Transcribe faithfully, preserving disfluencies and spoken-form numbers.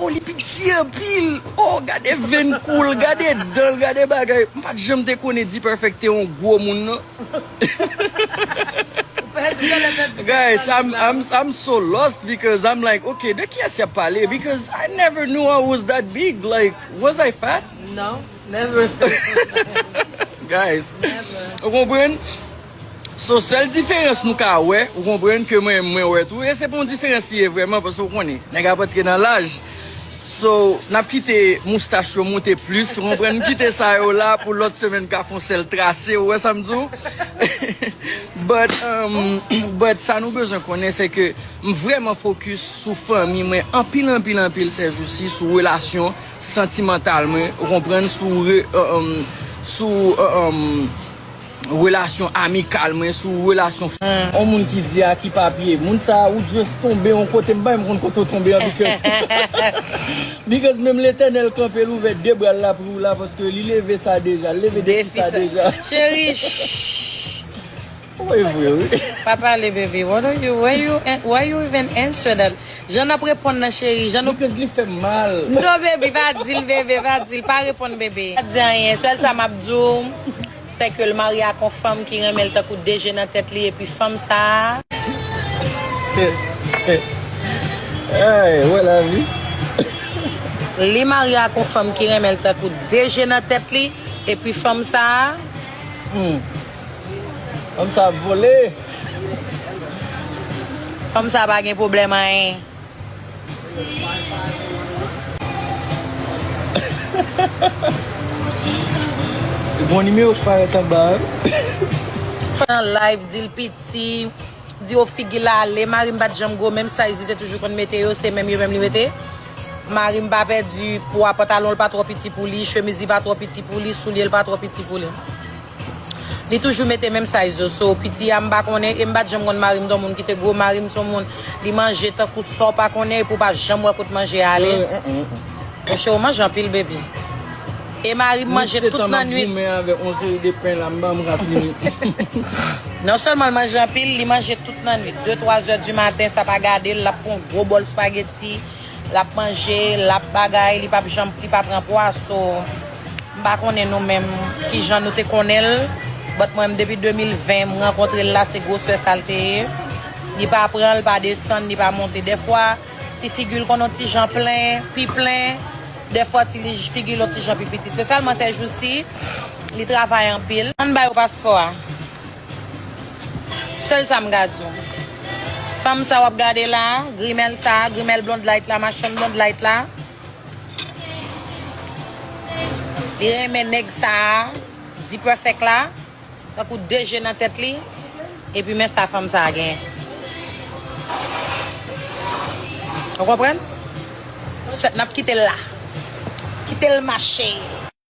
Oh, li piti anpil. Oh, gade venn kou l, gade dan l, gade bagay. M pa t janm te konnen D-Perfect te yon gwo moun, non. Guys, I'm, I'm, I'm so lost because I'm like, okay, de kiyès y ap pale? Because I never knew I was that big. Like, was I fat? No, never. Guys, Never. Ou konprann? So, sèl diferans nou ka wè, ou konprann, ke mwen, mwen wè tou, e se pa yon diferans li ye vrèman, paske ou konnen, nèg ap antre nan laj. So, n ap kite moustach yo monte plis, ou konprann, m kite sa yo la pou lòt semèn ka fè yon sèl trase, ou wè sa m di w? But, um, but sa nou bezwen konnen, se ke m vrèman fokis sou fanmi mwen anpil, anpil, anpil, sèjousi, sou relasyon santimantal mwen, ou konprann, sou, re, uh, um, sou, uh, um, relasyon amikal mwen, sou relasyon. On moun ki di a ki papye, moun sa ou just tonbe yon kote, m pa menm konn kote w tonbe an, because because menm Letènèl kanpe, l ouvè de bra l la pou ou la, paske li leve sa deja, l leve defi sa deja. Cheri, shh. Wi, vre, wi. Pa pale, baby. What are you, why you, why you even answer that? Jan n ap reponn nan, cheri, jan nou Because li fè m mal. Non, baby, pa di l, bebe, pa di l, pa reponn, bebe. Pa di anyen, sèl sa m ap di w, se ke l marye ak yon fanm ki renmen l tankou de je nan tèt li, epi fanm sa a. Ay, wè lavi. Li marye ak yon fanm ki renmen l tankou de je nan tèt li, epi fanm sa a. Hmm. Fanm sa ap vole. Fanm sa a pa gen pwoblèm anyen. Bon nimewo k parèt anba a. Nan live, di l piti, di yo figi l ale. Mari m pa t janm gwo, menm size li te toujou konn mete yo, se menm yo menm li mete. Mari m pa pèdi pwa, pantalon l pa twò piti pou li, chemiz li pa twò piti pou li, soulye l pa twò piti pou li. Li toujou mete menm size yo, so piti a m pa konnen, e m pa t janm konn mari m t yon moun ki te gwo, mari m t yon moun, li manje tankou sa w pa konnen, epi w pa janm wè kote manje a ale. Monchè, ou manje anpil, baby. E mari m manje tout nan nwit. Goumen avèk yon seri de pen la, m pa m ka fini. Non sèlman l manje anpil, li manje tout nan nwit. De, twa zè di maten, sa pa gade l, l ap pran yon gwo bòl spageti, l ap manje, l ap bagay, li p ap janm, li pa pran pwa, so, m pa konnen nou menm, kijan nou te konnen l, but mwen, depi de mil ven, m rankontre l la, se gwosè sa l te ye. Li pa pran, li pa desann, li pa monte. Dèfwa, ti figi l konn yon ti jan plen, pi plen, dèfwa ti li figi l yon ti jan pi piti. Espesyalman sèjousi, li travay anpil. Ann ba yo paspò a. Sèl sa m ka di w. Fanm sa w ap gade la, grimèl sa, grimèl Blondlight la, machann Blondlight la. Li renmen nèg sa, D-Perfect la. Tankou de je nan tèt li. Epi men sa fanm sa a gen. Ou konprann? Sèt, n ap kite l la. Kite l mache.